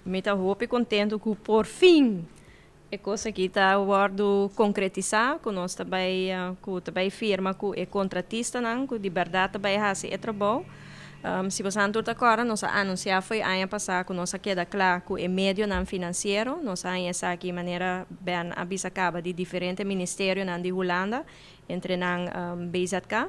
Mi ta hopi kontentu ku por fin e kos aki ta wòrdu konkretisá, ku nos ta bai ku ta bai firma ku e kontratistanan ku di bèrdat ta bai hasi e trabou. Si boso tur ta kòrda, nos a anunsiá fo'i aña pasá ku nos a keda kla ku e medionan finansiero. Nos a haña esaki, manera Ben a bisa kaba, di diferente ministerionan di Hulanda, entre nan BZK.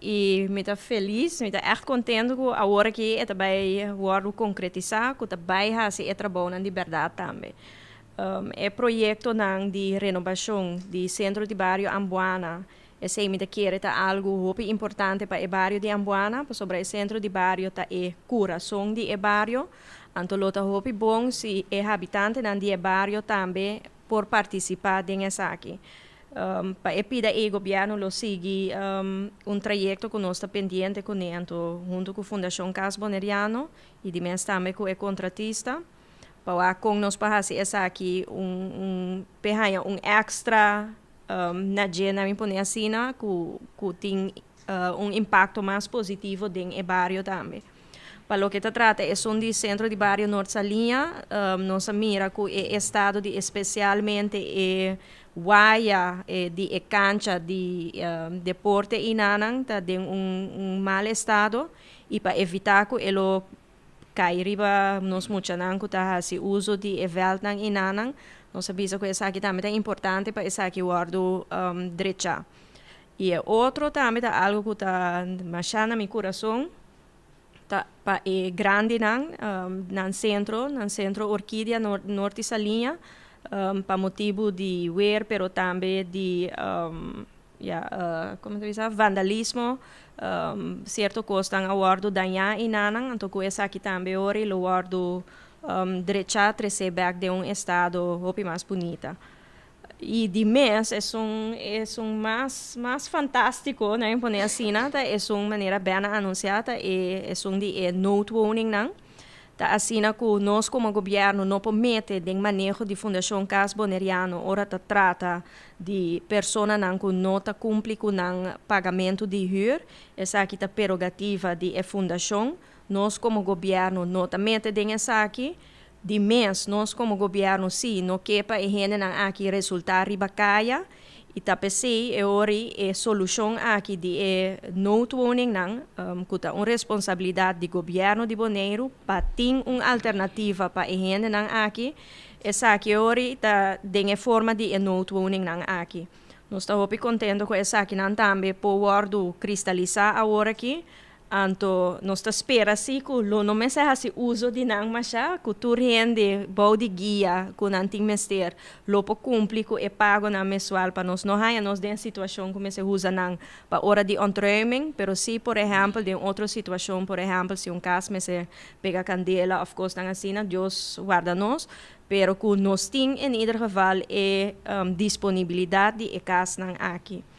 I mi ta felis, mi ta ègt kontentu ku awor aki e ta bai wòrdu konkretisá, ku ta bai hasi e trabounan di bèrdat tambe. E proyektonan di renobashon di Sentro di Bario Ambuana, esei mi ta kere ta algu hopi importante pa e bario di Ambuana, pasobra e sentro di bario ta e kurason di e bario. Anto lo ta hopi bon si e habitantenan di e bario tambe por partisipá den esaki. Pa e pida ei gobièrnu lo sigui un trayekto ku nos ta pendiente kuné, anto huntu ku Fundashon Kas Boneriano i di mes tambe ku e kontratista, pa wak kon nos por hasi esaki un un p'e haña un èkstra na dje, na mi pone asina, ku ku tin un impakto mas positivo den e bario tambe. Pa loke ta trata esun di Sentro di Bario Noord Saliña, nos a mira ku e estado di espesialmente e waya di e kancha di deporte einanan ta den un mal estado i pa evitá ku e lo kai riba nos muchanan ku ta hasi uso di e vèltnan einanan, nos a bisa ku esaki tambe ta importante pa esaki wòrdu drechá. I e otro tambe ta algu ku ta mashá na mi kurason, ta pa e grandinan nan sentro, nan sentro Orkidia Norte Saliña, pa motibu di weer pero tambe di ya komo ta bisa vandalismo, sierto kosnan a wòrdu dañá einanan, anto ku esaki tambe ora lo wòrdu drechá, tresé bèk den un estado hopi mas bunita. I di mes esun esun mas mas fantástiko, nan pone asina, ta esun manera Ben a anunsiá, ta e esun di e noodwoningnan. Ta asina ku nos komo gobièrnu no por mete den maneho di Fundashon Kas Boneriano ora ta trata di personanan ku no ta kumpli ku nan pagamentu di hür. Esaki ta prerogativa di e fundashon. Nos komo gobièrnu no ta mete den esaki. Di mes, nos komo gobièrnu sí no ke pa e hendenan aki resultá riba kaya i ta p'esei e ora e solushon aki di e noodwoningnan, ku ta un responsabilidat di gobièrnu di Boneiru pa tin un alternativa pa e hendenan aki, esaki e ora ta den e forma di e noodwoningnan aki. Nos ta hopi kontento ku esakinan tambe por wòrdu kristalisá awor aki. Anto nos ta spera si ku lo no mester hasi uso di nan mashá, ku tur hende bou di guia ku nan tin mester lo por kumpli ku e pagonan mesual pa nos no haña nos den situashon ku mester usa nan pa ora di ontruiming, pero si por ehèmpel den otro situashon, por ehèmpel si un kas mester pega kandela òf kosnan asina, Dios warda nos, pero ku nos tin en ieder geval e disponibilidat di e kasnan aki.